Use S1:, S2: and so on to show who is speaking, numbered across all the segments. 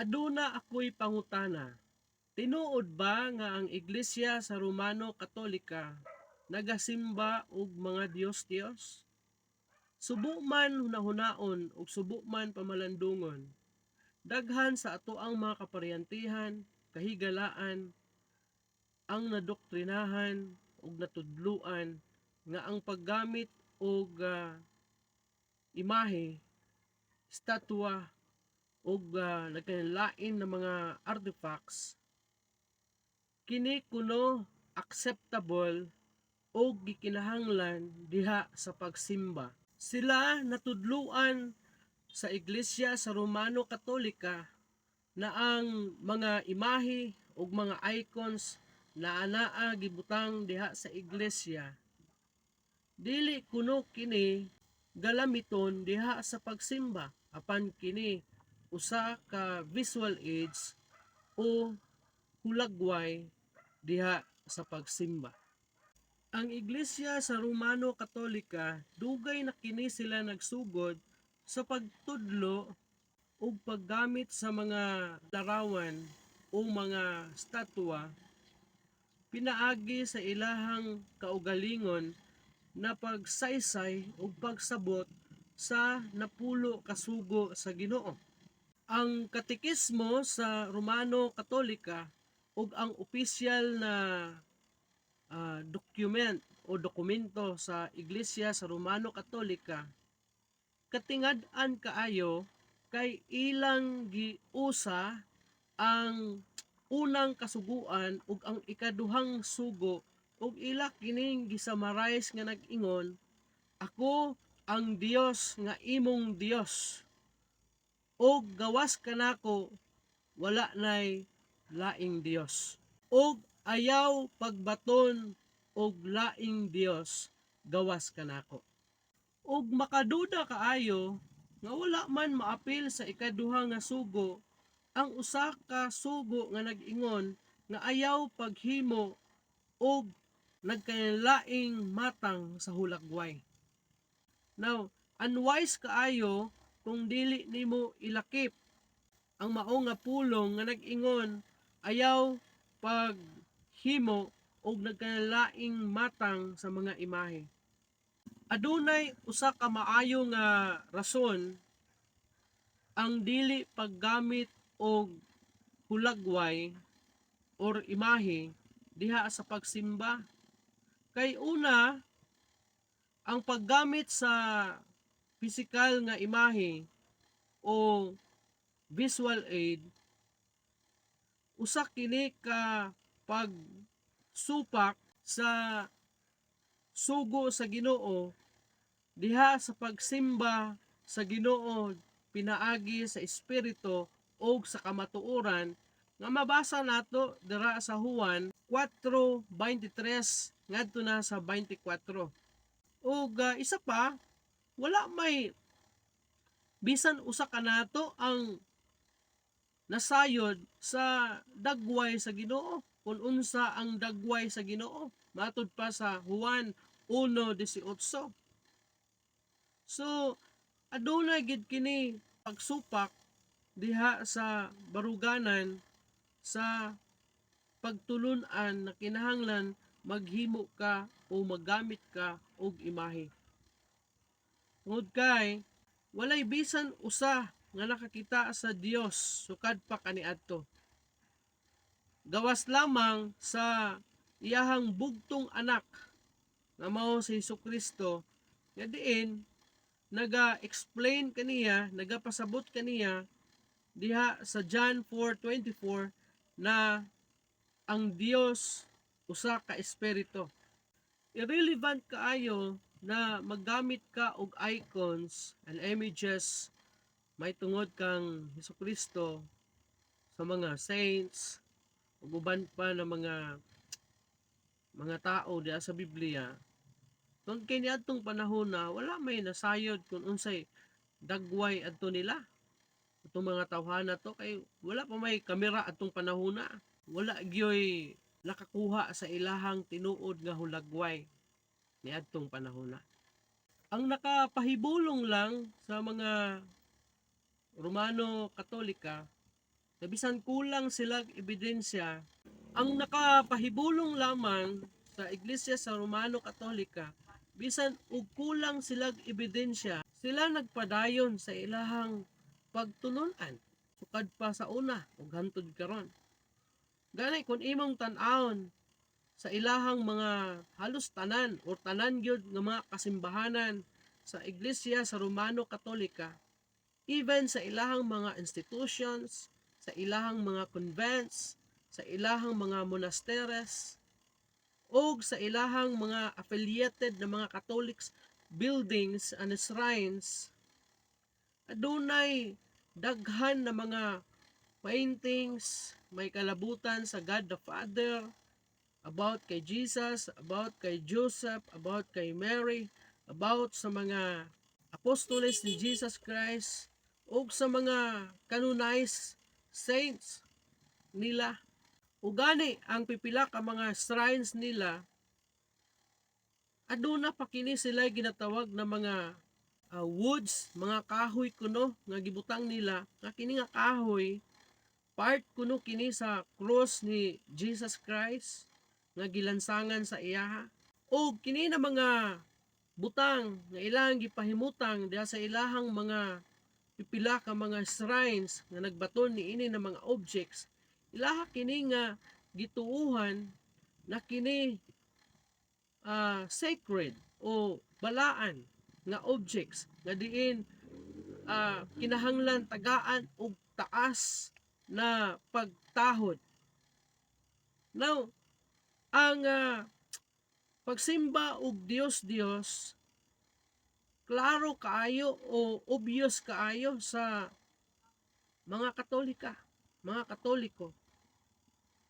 S1: Aduna ako'y pangutana. Tinuod ba nga ang Iglesia sa Romano Katolika nagasimba og mga Diyos-Diyos? Subo man hunahunaon ug subo man pamalandungon. Daghan sa atoang mga kaparyantihan, kahigalaan, ang nadoktrinahan ug natudluan nga ang paggamit og imahe, estatwa ug nagkalain na mga artifacts kini kuno acceptable og gikinahanglan diha sa pagsimba. Sila natudluan sa Iglesia sa Romano Katolika na ang mga imahe ug mga icons na anaa gibutang diha sa iglesia, dili kuno kini galamiton diha sa pagsimba, apan kini usa ka visual aids o hulagway diha sa pagsimba. Ang Iglesia sa Romano Katolika, dugay na kini sila nagsugod sa pagtudlo ug paggamit sa mga larawan o mga statwa pinaagi sa ilahang kaugalingon na pagsaysay ug pagsabot sa napulo ka sugo sa Ginoo. Ang katekismo sa Romano Katolika ug ang opisyal na document o dokumento sa Iglesia sa Romano Katolika katingad-an kaayo kay ilang giusa ang unang kasuguan ug ang ikaduhang sugo ug ila kining gi-summarize nga nag-ingon, "Ako ang Dios nga imong Dios ug gawas kanako wala nay laing Dios ug ayaw pagbaton og laing Dios gawas kanako." Ug makaduda kaayo nga wala man maapil sa ikaduha nga sugo ang usa ka sugo nga nag-ingon nga ayaw paghimo og nagkalaing matang sa hulagway. Now, unwise kaayo kung dili nimo ilakip ang mao nga pulong nga nag-ingon ayaw paghimo og nagkalaing matang sa mga imahe. Adunay usa ka maayo nga rason ang dili paggamit og hulagway or imahe diha sa pagsimba. Kay una, ang paggamit sa pisikal nga imahe o visual aid, usa kini ka pagsupak sa sugo sa Ginoo diha sa pagsimba sa Ginoo pinaagi sa espiritu o sa kamatuoran nga mabasa nato dira sa Juan 4:23 ngadto na sa 24. Ug isa pa, wala may bisan usa kanato ang nasayod sa dagway sa Ginoo, kung unsa ang dagway sa Ginoo matud pa sa Juan 1:18. So adunay gid kini pagsupak diha sa baruganan sa pagtulun-an na kinahanglan maghimo ka o maggamit ka og imahe. Tungod kay walay bisan usa nga nakakita sa Dios sukad pa kaniadto, gawas lamang sa iyahang bugtong anak nga mao si Hesukristo, nga diin naga-explain kaniya, nagapasabot kaniya diha sa John 4:24 na ang Dios usa ka espiritu. Irrelevant kaayo na maggamit ka og icons and images may tungod kang Hesukristo, sa mga saints ug uban pa na mga tao diha sa Biblia. Tungod kay niadtong panahon na wala may nasayod kung unsay dagway adto nila. Atong mga tawhana to kay wala pa may kamera atong panahona. Wala gyoy nakakuha sa ilahang tinuod nga hulagway niadtong panahona. Ang nakapahibulong lang sa mga Romano Katolika Na bisan kulang sila ebidensya, ang nakapahibulong lamang sa Iglesia sa Romano Katolika, bisan og kulang sila ebidensya, sila nagpadayon sa ilahang pagtulunan sukad pa sa una ug hantod karon. Gani kung imong tan-awon sa ilahang mga halos tanan or tanan gyud nga mga kasimbahanan sa Iglesia sa Romano Katolika, even sa ilahang mga institutions, sa ilahang mga convents, sa ilahang mga monasteries, og sa ilahang mga affiliated na mga Catholics buildings and shrines, adunay daghan na mga paintings may kalabutan sa God the Father, about kay Jesus, about kay Joseph, about kay Mary, about sa mga apostoles ni Jesus Christ, ug sa mga canonized saints nila. Ug gani ang pipila ka mga shrines nila, aduna pa kini sila ginatawag na mga woods, mga kahoy kuno nga gibutang nila, nga kini nga kahoy part kuno kini sa cross ni Jesus Christ nga gilansangan sa iyaha. O kini na mga butang nga ilang gipahimutang diha sa ilahang mga pipila ka mga shrines nga nagbaton niini na mga objects, ilaha kini nga gituuhan na kini sacred o balaan nga objects nga diin kinahanglan tagaan og taas na pagtahod. Now, ang pagsimba og Dios Dios, klaro kaayo o obvious kaayo sa mga Katolika, mga Katoliko.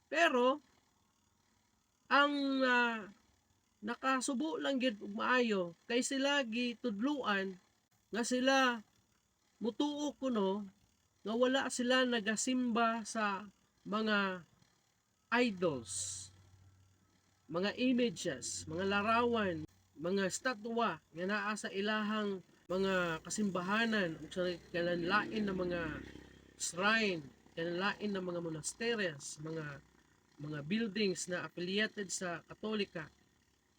S1: Pero ang nakasubo lang gyud og maayo kay sila gitudluan nga sila mutuo kuno nga wala sila nagasimba sa mga idols, mga images, mga larawan, mga estatwa nga naa sa ilahang mga kasimbahanan ug sa kanlain na mga shrine, kanlain na mga monasteries, mga buildings na affiliated sa Katolika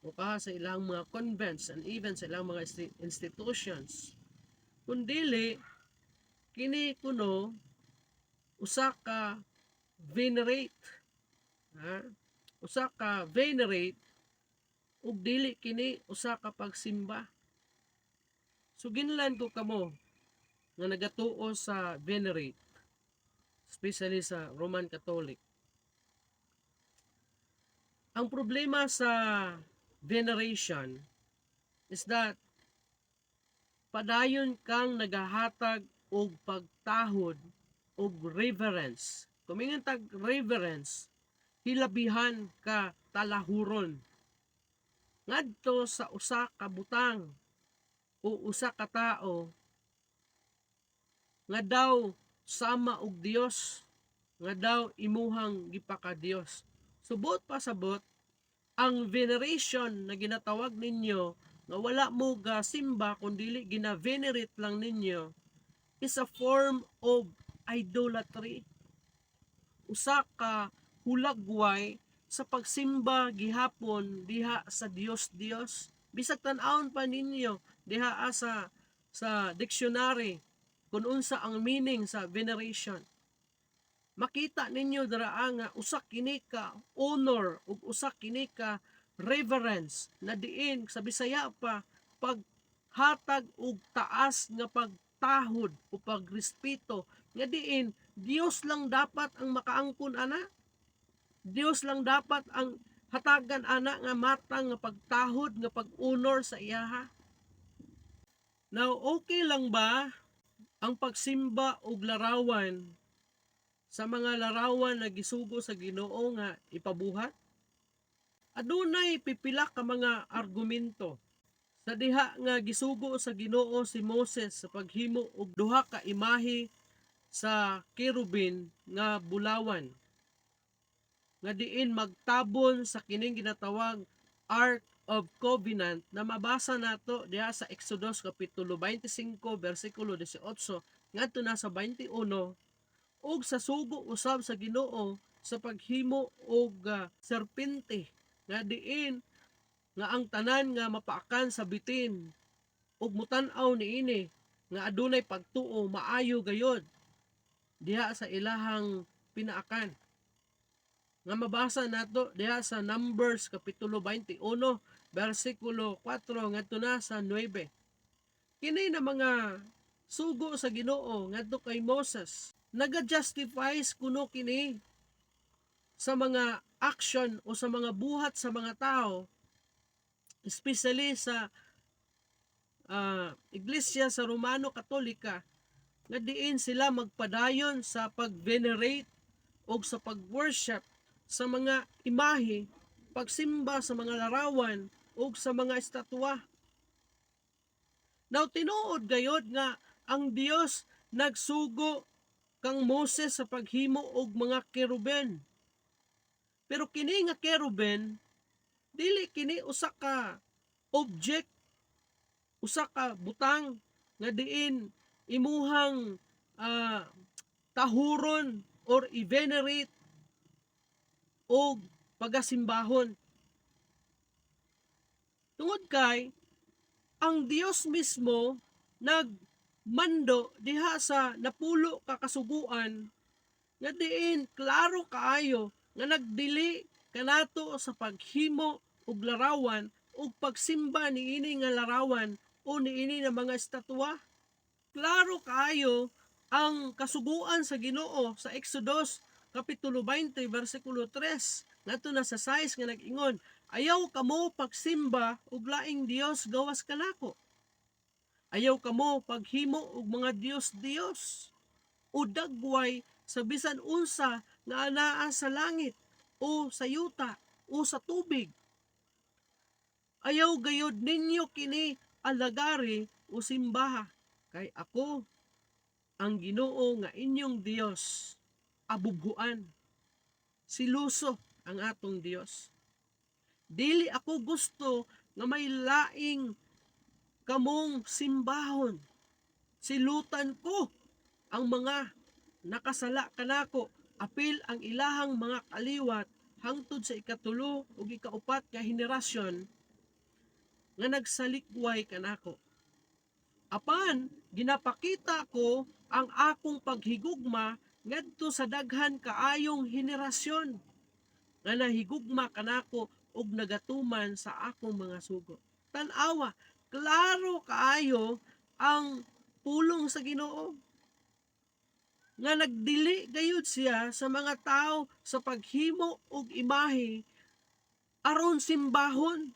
S1: o kaha sa ilang mga convents and even sa ilang mga institutions. Kung dili, kini kuno usa ka venerate, ha? Usa ka venerate ug dili kini usa ka pagsimba. Suginlan ko kamo nga nagatuo sa venerate, especially sa Roman Catholic. Ang problema sa veneration is that padayon kang nagahatag og pagtahod og reverence. Kung mingon tag reverence, hilabihan ka talahuron ngadto sa usa ka butang o usa ka tawo nga daw sama og Dios, nga daw imuhang gipaka-Dios. Subot pasabot, ang veneration na ginatawag ninyo nga wala mo ga simba kun dili gina-venerate lang ninyo is a form of idolatry. Usa ka hulagway sa pagsimba gihapon diha sa Dios Dios. Bisag tan-awon pa ninyo diha sa dictionary kung unsa ang meaning sa veneration, makita ninyo dira nga usa kini ka honor ug usa kini ka reverence na diin sa Bisaya pa, paghatag og taas nga pagtahod o pagrespeto nga diin Dios lang dapat ang makaangkon ana. Dios lang dapat ang hatagan ana nga matang nga pagtahod, nga pag-honor sa iyaha. Now, okay lang ba ang pagsimba og larawan sa mga larawan na gisugo sa Ginoo nga ipabuhat? Adunay pipila ka mga argumento sa diha nga gisugo sa Ginoo si Moses sa paghimo og duha ka imahe sa kerubin nga bulawan nga diin magtabon sa kining ginatawag Ark of Covenant na mabasa nato diha sa Exodus kapitulo 25 bersikulo 18 ngadto na sa 21. Ug sa sugo usab sa Ginoo sa paghimo og serpente nga diin nga ang tanan nga mapaakan sa bitin ug mutan-aw niini nga adunay pagtuo, maayo gayod diha sa ilahang pinaakan, nga mabasa nato diha sa Numbers kapitulo 21 bersikulo 4 ngadto na sa 9. Kini na mga sugo sa Ginoo ngadto kay Moses, naga-justifies kuno kini sa mga action o sa mga buhat sa mga tao, especially sa Iglesia sa Romano Katolika, nga diin sila magpadayon sa pag-venerate o sa pag-worship sa mga imahe, pagsimba sa mga larawan o sa mga estatwa. Now, tinuod gayod nga ang Dios nagsugo kang Moses sa paghimo og mga keruben. Pero kini nga keruben, dili kini usa ka object, usa ka butang nga diin imuhang tahuron or i-venerate og pagasimbahon. Tungod kay ang Dios mismo nagmando diha sa napulo ka kasuguan nga diin klaro kaayo nga nagdili kanato sa paghimo og larawan ug pagsimba niini nga larawan o niini nga mga estatwa. Klaro kaayo ang kasuguan sa Ginoo sa Exodus kapitulo 20 bersikulo 3 ngadto na sa 6 nga nag-ingon, "Ayaw kamo pagsimba og laing dios gawas kanako. Ayaw kamo paghimo og mga dios-dios o dagway sa bisan unsa nga anaa sa langit o sa yuta o sa tubig. Ayaw gayod ninyo kini alagari o simbaha, kay ako ang Ginoo nga inyong Dios, abubhuan." Seloso ang atong Dios. Dili ako gusto nga may laing kamong simbahon. Silutan ko ang mga nakasala kanako apil ang ilahang mga kaliwat hangtod sa ikatulo ug ikaupat nga henerasyon nga nagsalikway kanako. Apan ginapakita ko ang akong paghigugma ngadto sa daghan kaayong henerasyon nga nahigugma kanako ug nagatuman sa akong mga sugo. Tan-awa, klaro kaayo ang pulong sa Ginoo nga nagdili gayud siya sa mga tao sa paghimo og imahe aron simbahon.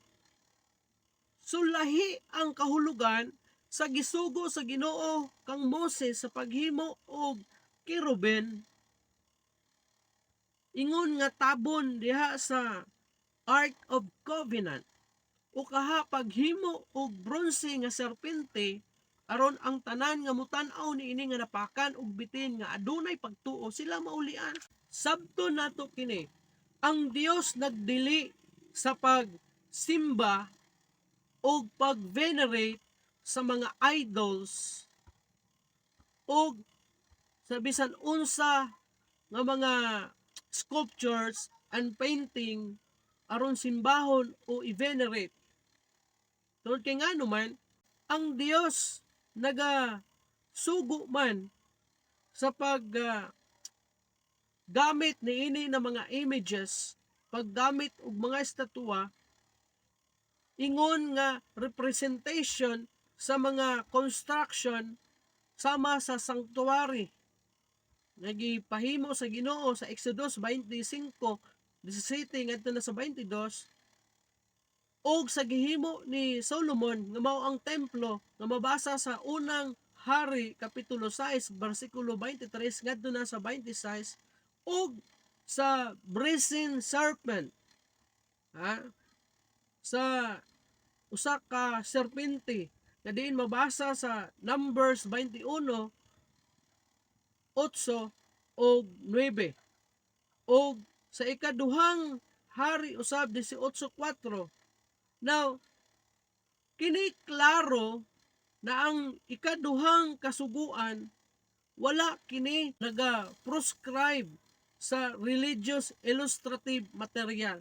S1: Sulahi ang kahulugan sa gisugo sa Ginoo kang Moses sa paghimo og keruben ingon nga tabon diha sa Ark of Covenant o kaha paghimo og bronse nga serpente aron ang tanan nga mutan-aw niini nga napakan og bitin nga adunay pagtuo, sila maulian. Sabto nato kini, ang Dios nagdili sa pagsimba og pag-venerate sa mga idols og sa bisan unsa nga mga sculptures and painting aron simbahon o i-venerate. Tungod kay ngano man, ang Dios naga sugo man sa pag gamit niini na mga images, paggamit og mga estatwa ingon nga representation sa mga construction sama sa sanctuary nga gipahimo sa Ginoo sa Exodus 25:17 ngadto na sa 22 og sa gihimo ni Solomon nga mao ang templo nga mabasa sa Unang Hari kapitulo 6 bersikulo 23 ngadto na sa 26 ug sa brazen serpent, ha, sa usa ka serpente nga diin mabasa sa Numbers 21:8 og 9 og sa Ikaduhang Hari usab 18:4. Now, kini klaro na ang ikaduhang kasuguan Wala kini naga-proscribe sa religious illustrative material.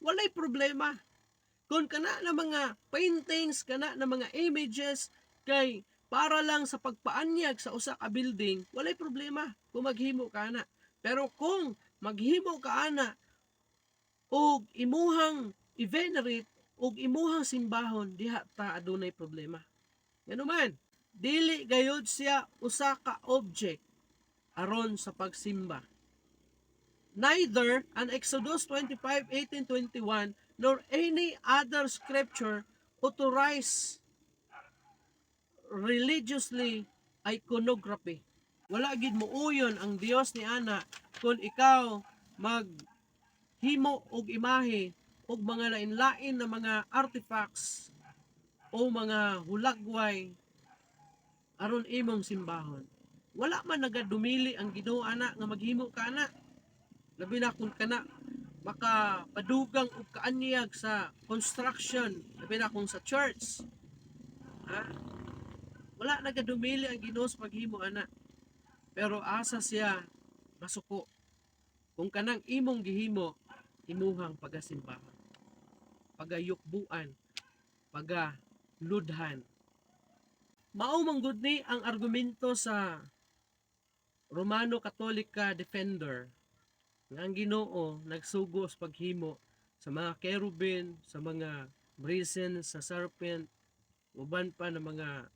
S1: Walay problema. Kung kana na mga paintings, kana na mga images kay para lang sa pagpaanyag sa usa ka building, walay problema kung maghimo ka ana. Pero kung maghimo ka ana og imuhang i-venerate og imuhang simbahon, diha ta adunay problema. Nganuman, dili gayud siya usa ka object aron sa pagsimba. Neither an Exodus 25:18, 21 nor any other scripture authorize religiously iconography. Wala gid muuyon ang Dios ni ana kung ikaw maghimo og imahe og mga lain-lain na mga artifacts o mga hulagway aron imong simbahon. Wala man nagadumili ang Ginoo ana nga maghimo ka ana. Labi na kung kana makapadugang og kaanyag sa construction, labi na kung sa church. Ha? Wala nagadumili ang Ginoo sa paghimo ana. Pero asa siya masuko kung kanang imong gihimo, imuhang pagasimbahan, pagayukbuan, pagaludhan. Mao man gud ni ang argumento sa Romano Katolika defender nga ang Ginoo nagsugo sa paghimo sa mga kerubin, sa mga brazen, sa serpent, uban pa na mga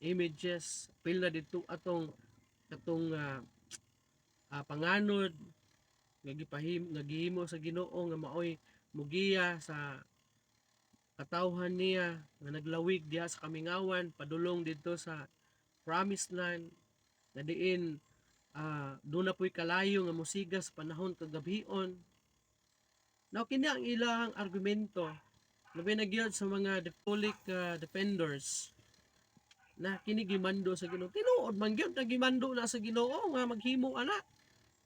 S1: images, pil na dito atong katong panganod nga gipahim nga gihimo sa Ginoo nga maoy mugiya sa katawhan niya nga naglawig diha sa kamingawan padulong didto sa Promised Land, nga diin doon na po'y kalayo nga musiga sa panahon kagabhion. Now, kini ang ilang argumento, labi na gyud sa mga Catholic defenders, na kini gimando sa Ginoo. Tinuod man gyud na gimando na sa Ginoo nga maghimo ana.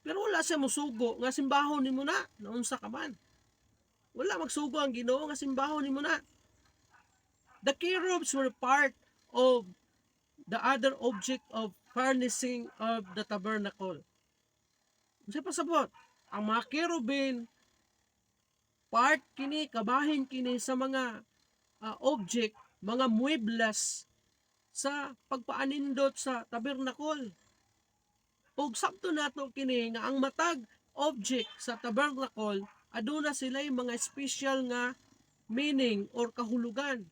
S1: Pero wala siya musugo nga simbahon nimo na, naunsa ka man. Wala magsugo ang Ginoo nga simbahon nimo na. The cherubs were part of the other object of furnishing of the tabernacle. Unsa pasabot? Ang mga cherubin, part kini, kabahin kini sa mga object, mga muebles sa pagpaanindot sa tabernacle. Ug sabto nato kini nga ang matag object sa tabernacle, aduna sila mga special nga meaning or kahulugan.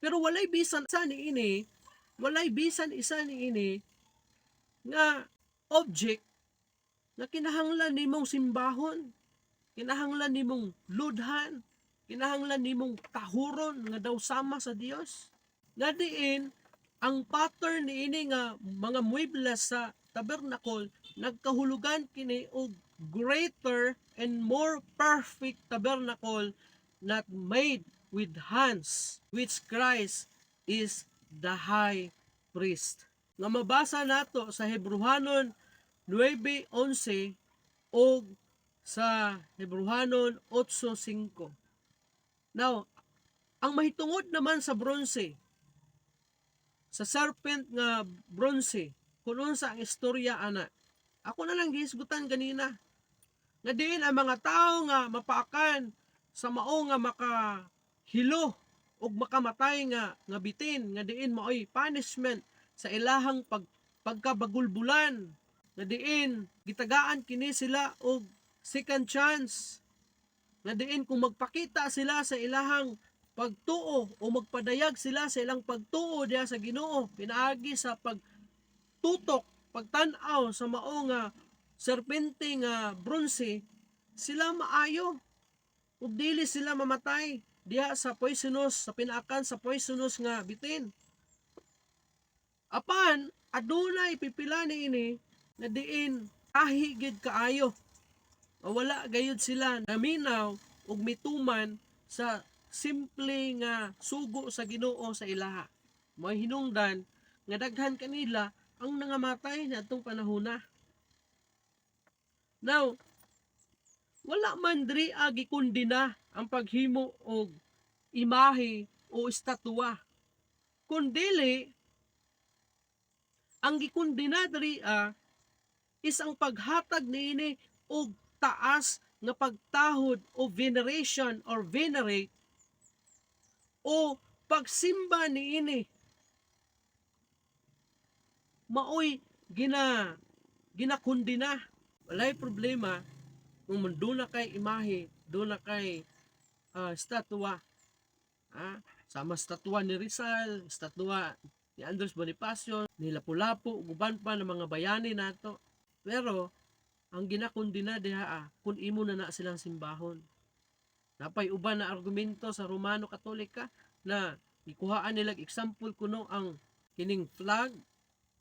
S1: Pero walay bisan sa niini, walay bisan isa niini nga object na kinahanglan nimong simbahon, kinahanglan nimong ludhan, kinahanglan nimong tahuron nga daw sama sa Dios. Nga diin ang pattern niini nga mga muebles sa tabernacle, nagkahulugan kini og greater and more perfect tabernacle not made with hands, which Christ is the high priest. Nga mabasa nato sa Hebreohanon 9:11 o sa Hebreohanon 8:5. Now, ang mahitungod naman sa bronze, sa serpent nga bronze, kung unsa ang istorya ana. Ako na lang gihisgutan ganina. Nga diin ang mga tao nga mapaakan sa mao nga makahilo ug makamatay nga bitin, nga diin maoy punishment sa ilahang pagkabagulbulan, nga diin gitagaan kini sila og second chance, nga diin kung magpakita sila sa ilahang pagtuo o magpadayag sila sa ilang pagtuo diha sa Ginoo pinaagi sa pagtutok, pagtan-aw sa mao nga serpente nga bronze, sila maayo ug dili sila mamatay diha sa poisonous, sa pinaakan sa poisonous nga bitin. Apan adunay pipila niini nga diin kahi gid kaayo. Wala gayud sila naminaw ug mituman sa simple nga sugo sa Ginoo sa ilaha. May hinungdan nga daghan kanila ang nangamatay na atong panahona. Now, wala man diri gikondena ang paghimo og imahe o estatwa. Kun dili, Ang gikondena diri is ang paghatag niini og taas nga pagtahod o veneration or venerate o pagsimba niini, maoy ginakondena. Walay problema kung duna kay imahe, duna kay estatwa, sama estatwa ni Rizal, estatwa ni Andres Bonifacio, ni Lapu-Lapu, ug uban pa ng mga bayani nato. Pero ang ginakondena diha kung imo na na silang simbahon. Napay uban na argumento sa Romano Katolika na ikuhaan nila example kuno ang kining flag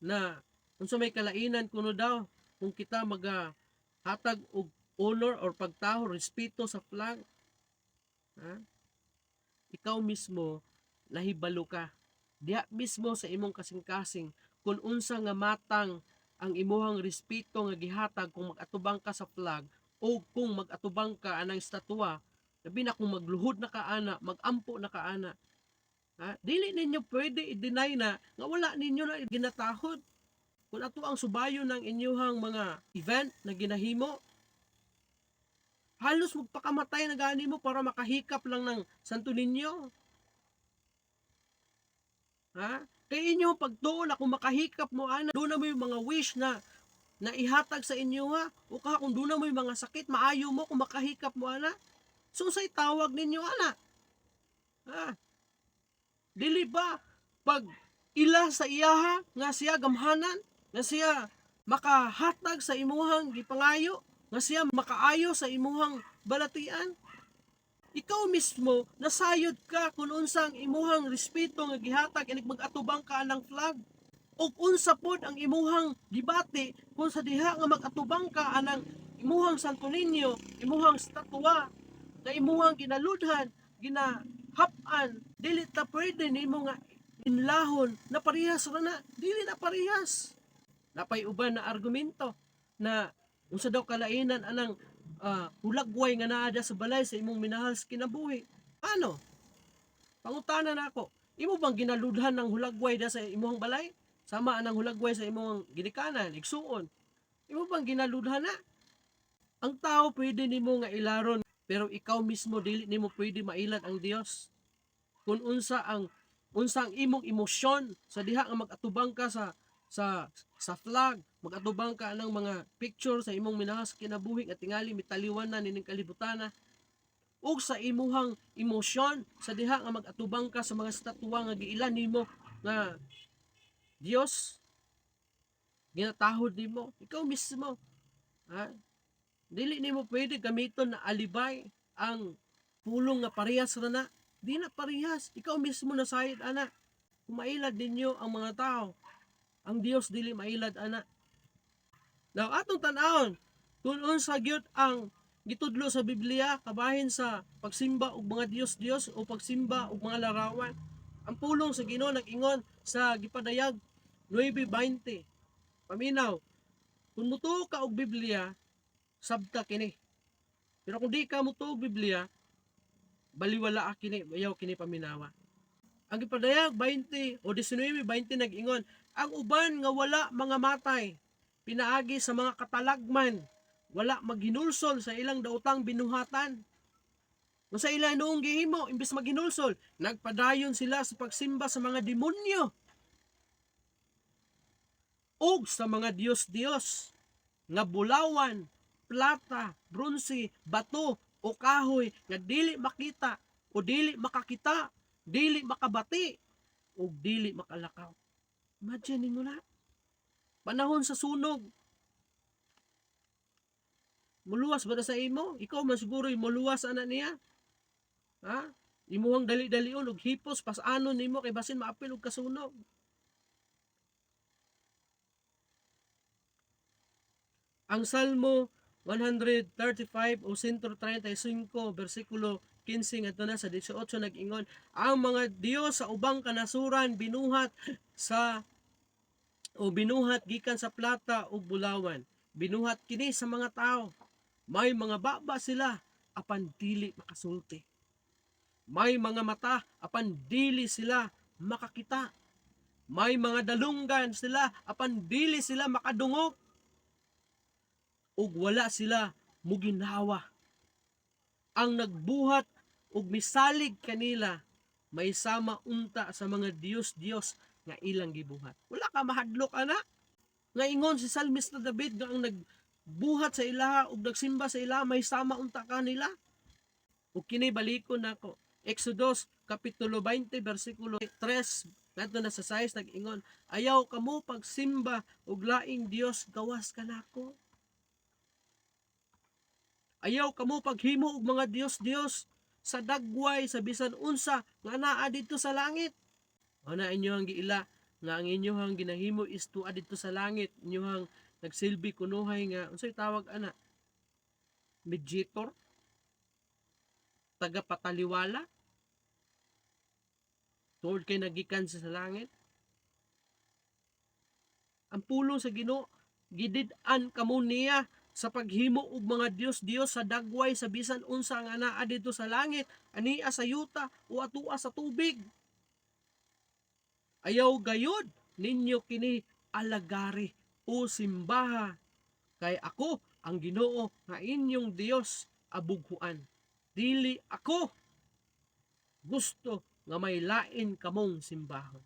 S1: na unsa may kalainan kuno daw kung kita maga hatag og honor or pagtaho, respeto sa flag. Ha? Ikaw mismo nahibalo ka diha mismo sa imong kasing-kasing kung unsa nga matang ang imuhang respeto nga gihatag kung mag-atubang ka sa flag o kung mag-atubang ka anang estatwa, labi na kung magluhod na ka ana, magampo na ka ana. Ha? Dili ninyo pwede i-deny na nga wala ninyo na ginatahod. Kung ato ang subayo ng inyuhang mga event na ginahimo, halos magpakamatay na gani mo para makahikap lang ng Santo Niño. Ha? Kay inyo pagtuo na kung makahikap mo ana, duna mo yung mga wish na na ihatag sa inyo, ha. O ka kung duna mo yung mga sakit, maayo mo kung makahikap mo ana. So say tawag ninyo ana? Ha? Dili ba pag ila sa iyaha nga siya gamhanan, nga siya makahatag sa imuhang gipangayo, nga siya makaayo sa imuhang balatian? Ikaw mismo nasayod ka kung unsang imuhang respeto nga gihatag inig mag-atubang ka anang flag ug unsa pod ang imuhang gibati kung sa diha nga mag-atubang ka anang imuhang Santo Niño, imuhang statwa na imuhang ginaludhan, ginahap-an. Dili ta pwede nimo nga inlahon na parehas ra na. Dili na parehas. Napay uban na argumento na unsa daw kalainan anang hulagway nga naa sa balay sa imong minahal sa kinabuhi. Ano? Pangutana na ako, imo bang ginaludhan ng hulagway da sa imong balay? Sama anang hulagway sa imong ginikanan, igsuon. Imo bang ginaludhan na? Ang tao pwede nimo nga ilaron, pero ikaw mismo dili nimo pwede mailad ang Dios. Kung unsa ang imong emosyon sa diha nga mag-atubang ka sa flag, mag-atubang ka ng mga picture sa imong minahal sa kinabuhi nga tingali mitaliwan na nining kalibutan, ug sa imuhang emosyon sa diha nga mag-atubang ka sa mga estatwa nga giilan nimo nga Dios, ginatahod nimo, ikaw mismo, ha? Dili nimo pwede gamiton na alibay ang pulong nga parehas ra na. Di na parehas. Ikaw mismo nasayod ana. Kung mailad ninyo ang mga tao, ang Dios dili mailad ana. Now, atong tan-awon kung unsa gyud ang gitudlo sa Biblia kabahin sa pagsimba og mga dios-dios o pagsimba og mga larawan. Ang pulong sa Ginoo nag-ingon sa Gipadayag 9:20. Paminaw, kung mutuo ka og Biblia, sabta kini. Pero kung di ka mutuo og Biblia, baliwala kini, ayaw kini paminawa. Ang Gipadayag 20 o 19:20 nag-ingon, ang uban nga wala mga matay pinaagi sa mga katalagman, wala maghinulsol sa ilang daotang binuhatan. Kung sa ila noong gihimo, imbes maghinulsol, nagpadayon sila sa pagsimba sa mga demonyo ug sa mga diyos-diyos nga bulawan, plata, bronse, bato o kahoy nga dili makita o dili makakita, dili makabati o dili makalakaw. Imagine mo na. Panahon sa sunog. Muluwas ba na sa imo? Ikaw man siguro yung muluwas ana niya. Ha? Imuhang dali-dalion og hipos pasanon nimo kay basin maapil og kasunog. Ang Salmo 135 o 135 bersikulo 15 ngadto na sa 18 nag-ingon, ang mga Dios sa ubang kanasuran binuhat sa o binuhat gikan sa plata ug bulawan. Binuhat kini sa mga tao. May mga baba sila apan dili makasulti. May mga mata apan dili sila makakita. May mga dalunggan sila apan dili sila makadungog ug wala sila muginhawa. Ang nagbuhat ug misalig kanila may sama unta sa mga Dios-Dios nga ilang gibuhat. Wala ka mahadlok ana. Nga ingon si Salmista David nga ang nagbuhat sa ilaha ug nagsimba sa ilaha may sama unta kanila. Ug kini balikon nako. Exodus kapitulo 20 bersikulo 3 ngadto na sa 6, nag-ingon, "Ayaw kamo pagsimba og laing dios gawas kanako. Ayaw kamo paghimo og mga dios-dios sa dagway sa bisan unsa nga naa didto sa langit." Ana inyo ang giila nga ang inyohang ginahimo is tuad didto sa langit, inyohang nagsilbi kunuhay nga unsay tawag ana, mediator, tagapataliwala, tungod kay nagikan siya sa langit. Ang pulong sa Ginoo, gidid-an kamo niya sa paghimo og mga dios-dios sa dagway sa bisan unsa nga naa didto sa langit, ania sa yuta o atua sa tubig. Ayaw gayud ninyo kini alagari o simbaha, kay ako ang Ginoo nga inyong Dios abughuan. Dili ako gusto nga may lain kamong simbahon.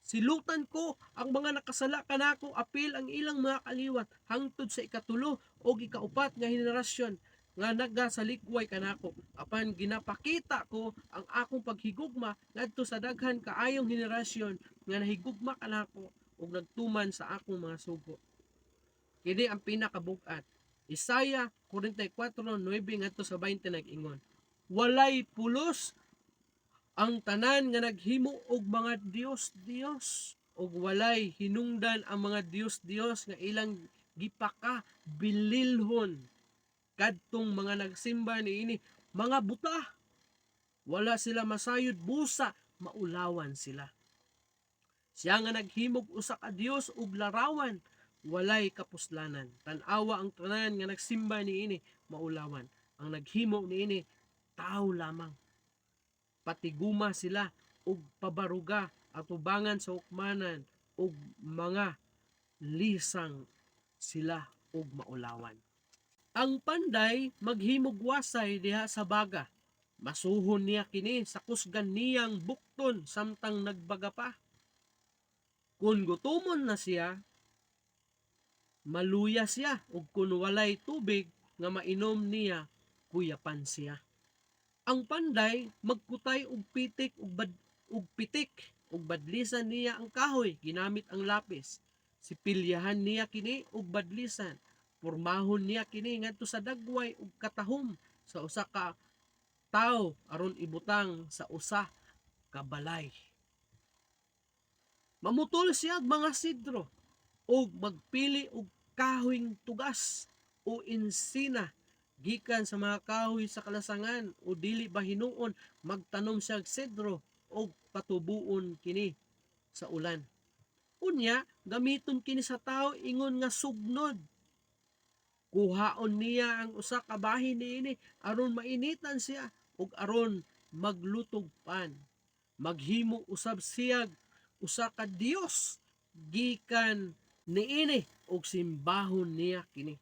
S1: Silutan ko ang mga nakasala kanako apil ang ilang mga kaliwat hangtod sa ikatulo o ikaupat nga henerasyon nga nagasalikway kanako, apan ginapakita ko ang akong paghigugma ngadto sa daghan kaayong henerasyon nga nahigugma kanako ug nagtuman sa akong mga sugo. Kini ang pinakabug-at. Isaiah 44:9 ngadto sa 20, nag-ingon, "Walay pulos ang tanan nga naghimo og mga dios-dios ug walay hinungdan ang mga dios-dios nga ilang gipaka bililhon. Kadtong mga nagsimba niini mga buta. Wala sila masayod, busa maulawan sila. Siya nga naghimog usa ka dios ug larawan walay kapuslanan. Tan-awa ang tanan nga nagsimba niini, maulawan. Ang naghimo niini tao lamang. Patiguma sila ug pabaruga atubangan sa hukmanan ug mga lisang sila ug maulawan. Ang panday maghimog wasay diha sa baga. Masuhon niya kini sa kusgan niyang bukton samtang nagbaga pa. Kung gutomon na siya, maluya siya, ug kun walay tubig nga mainom niya, kuyapan siya. Ang panday magkutay og pitik ug bad og pitik ug badlisan niya ang kahoy ginamit ang lapis. Sipilyahan niya kini ug badlisan. Pormahon niya kini ngadto sa dagway ug katahom sa usa ka tawo aron ibutang sa usa ka balay. Mamutol siya og mga sidro ug magpili og kahoyng tugas o ensina gikan sa mga kahoy sa kalasangan, o dili ba hinuon magtanom siya og sedro og patubuon kini sa ulan. Unya gamiton kini sa tawo ingon nga sugnod. Kuhaon niya ang usa ka bahin niini aron mainitan siya ug aron maglutog pan. Maghimo usab siya usa ka dios gikan niini ug simbahon niya kini.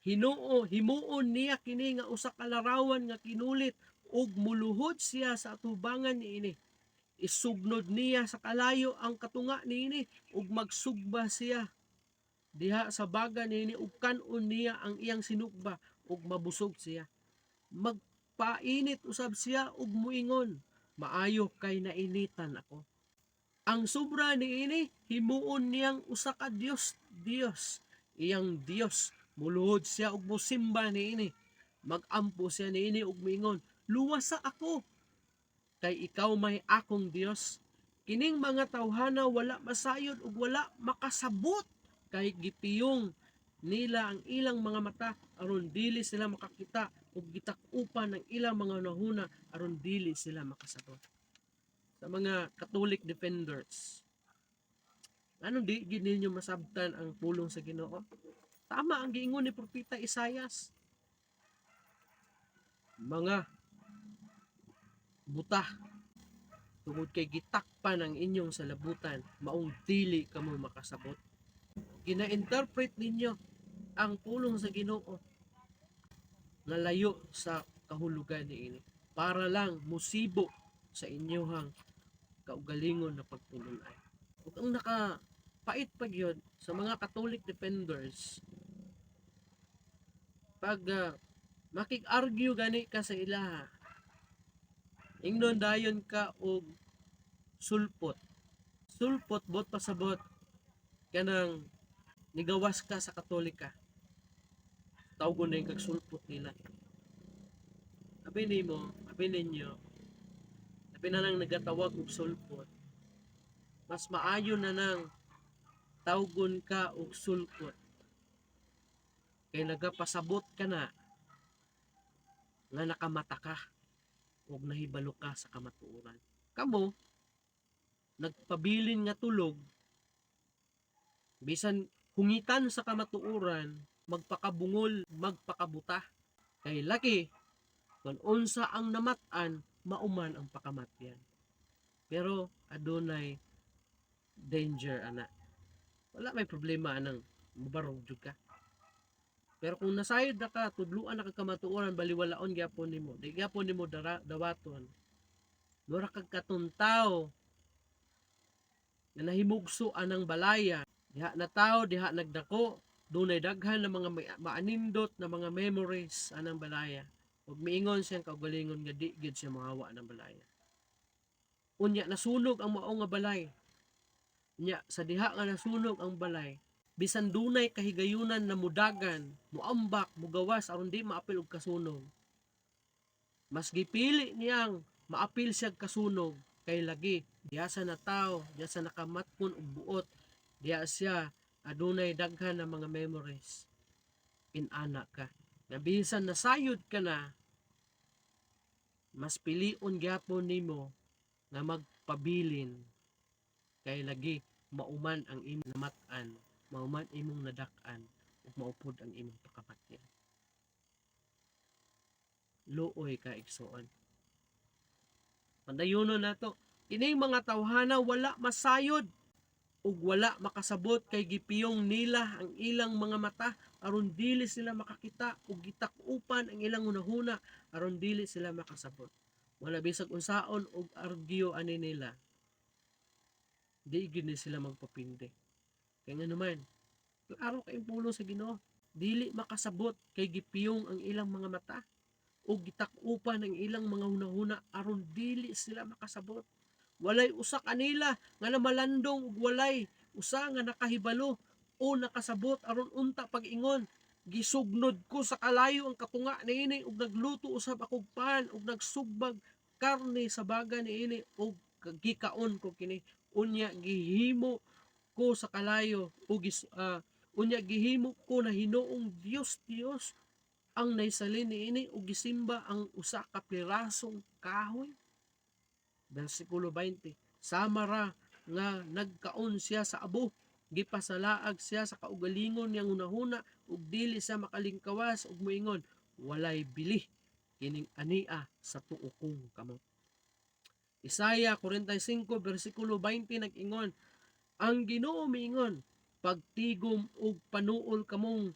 S1: Hinuo himuon niya kini nga usa ka larawan nga kinulit ug muluhod siya sa atubangan niini. Isugnod niya sa kalayo ang katunga niini ug magsugba siya diha sa baga niini ug kan-on niya ang iyang sinugba ug mabusog siya. Magpainit usab siya ug muingon, 'Maayo kay nainitan ako.' Ang sobra niini himuon niyang usa ka dios dios, iyang dios. Muluhod siya ug mosimba niini. Magampo siya niini ug miingon, 'Luwasa ako kay ikaw may akong dios.' Kining mga tawhana wala masayod ug wala makasabot kay gipiyong nila ang ilang mga mata aron dili sila makakita ug gitak-upan ang ilang mga hunahuna aron dili sila makasabot." Sa mga Catholic defenders, ano, di gid ninyo masabtan ang pulong sa Ginoo? Tama ang giingon ni Propeta Isayas. Mga buta. Tungod kay gitakpan ang inyong salabutan, maong dili kamo makasabot. Gina-interpret ninyo ang pulong sa Ginoo nga layo sa kahulugan niini para lang musibo sa inyohang kaugalingon na pagtulun-ay. Ug ang nakapait pa gyud sa mga Catholic defenders, pag makig-argue gani ka sa ilaha, ingnon dayon ka og sulpot. Sulpot, bot pasabot, kanang nigawas ka sa Katolika. Tawgon na yung kag sulpot nila. Abi nimo, abi ninyo, abi na nang nagatawag og sulpot. Mas maayo na nang tawgon ka og sulpot. Kay nagapasabot ka na nga nakamata ka ug nahibalo ka sa kamatuoran. Kamo, nagpabilin nga tulog, bisan hungitan sa kamatuoran, magpakabungol, magpakabuta. Kay laki, kung unsa ang namat-an, mauman ang pakamatyan. Pero adunay danger ana. Wala may problema anang mubarog jud ka. Pero kung nasayod na ka, tudluan na ka kamatuoran, baliwalaon gyapon nimo. Di gyapon nimo dawaton. Mura kag katuntaw nga nahimugso anang balaya. Diha na tao, diha nagdako, dunay daghan na mga maanindot na mga memories anang balaya. Ug miingon siyang kaugalingon nga di gyud siya mohawa ng balaya. Unya nasunog ang mao nga balay. Unya sa diha nga nasunog ang balay, bisan dunay kahigayunan na mudagan, muambak, mugawas aron di maapil og kasunog. Mas gipili niyang maapil siya kasunog kay lagi diha sa nataw, diha sa nakamatkon og buot, diha siya adunay daghan na mga memories. Inana ka. Na bisan nasayod ka na, mas pilion gyapon nimo nga magpabilin kay lagi mauman ang imong namat-an, mauman imong nadak-an, ug maupod ang imong pakamatyan. Luoy ka, igsoon. Pandayunon nato. Ining mga tawhana wala masayod ug wala makasabot kay gipiyong nila ang ilang mga mata aron dili sila makakita ug gitak-upan ang ilang hunahuna aron dili sila makasabot. Wala bisag unsaon og argue ani nila. Di gyud ni sila magpapinde. Kay nga naman, klaro kay pulong sa Ginoo, dili makasabot kay gipiyong ang ilang mga mata ug gitak-upan ang ilang mga hunahuna aron dili sila makasabot. Walay usa kanila nga namalandong ug walay usa nga nakahibalo o nakasabot aron unta pag-ingon, "Gisugnod ko sa kalayo ang katunga niini ug nagluto usab akog pan ug nagsugbag karne sa baga niini ug gikaon ko kini. Unya gihimo ko sa kalayo ug unya gihimo ko na hinuong Dios Dios ang naisalin niini ug gisimba ang usa ka pirasong kahoy." Versikulo 20. Sama ra nga nagkaon siya sa abo, gipasalaag siya sa kaugalingon niyang hunahuna ug dili siya makalingkawas ug moingon, "Walay bili kining ania sa tuo kong kamot." Isaiah 45 versikulo 20 nag-ingon, ang Ginoo miingon, "Pagtigom ug panuol kamong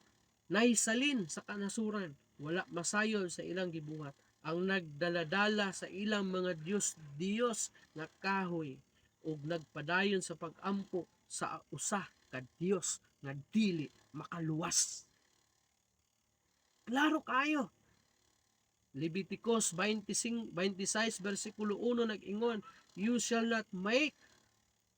S1: naisalin sa kanasuran, wala masayon sa ilang gibuhat ang nagdaladala sa ilang mga Dios Dios nga kahoy ug nagpadayon sa pagampo sa usa ka Dios nga dili makaluwas." Klaro kayo. Leviticus 25, 26 versikulo 1 nag-ingon, "You shall not make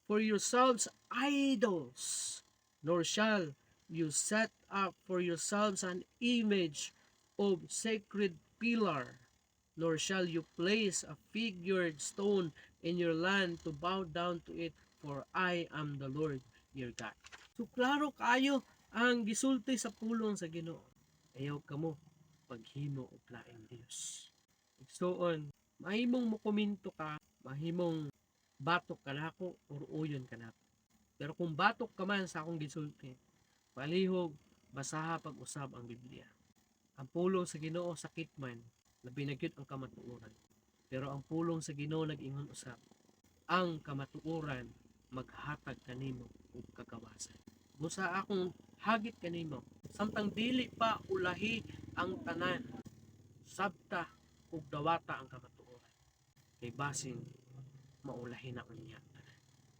S1: for yourselves idols, nor shall you set up for yourselves an image of sacred pillar, nor shall you place a figured stone in your land to bow down to it, for I am the Lord your God." So klaro kayo ang gisulti sa pulong sa Ginoo. Ayaw kamo paghimo og laing Dios. Igsuon, mahimong mokomento ka, mahimong batok ka nako or uyon ka nako. Pero kung batok ka man sa akong gisulti, palihog basaha pag-usab ang Biblia. Ang pulong sa Ginoo sakit man, labi na gyud ang kamatuoran. Pero ang pulong sa Ginoo nag-ingon usab, Ang kamatuoran maghatag kanimo og kagawasan. Busa akong hagit kanimo, samtang dili pa ulahi ang tanan, sabta ug dawata ang kamatuoran. Kay basin maulahi na unya tanan.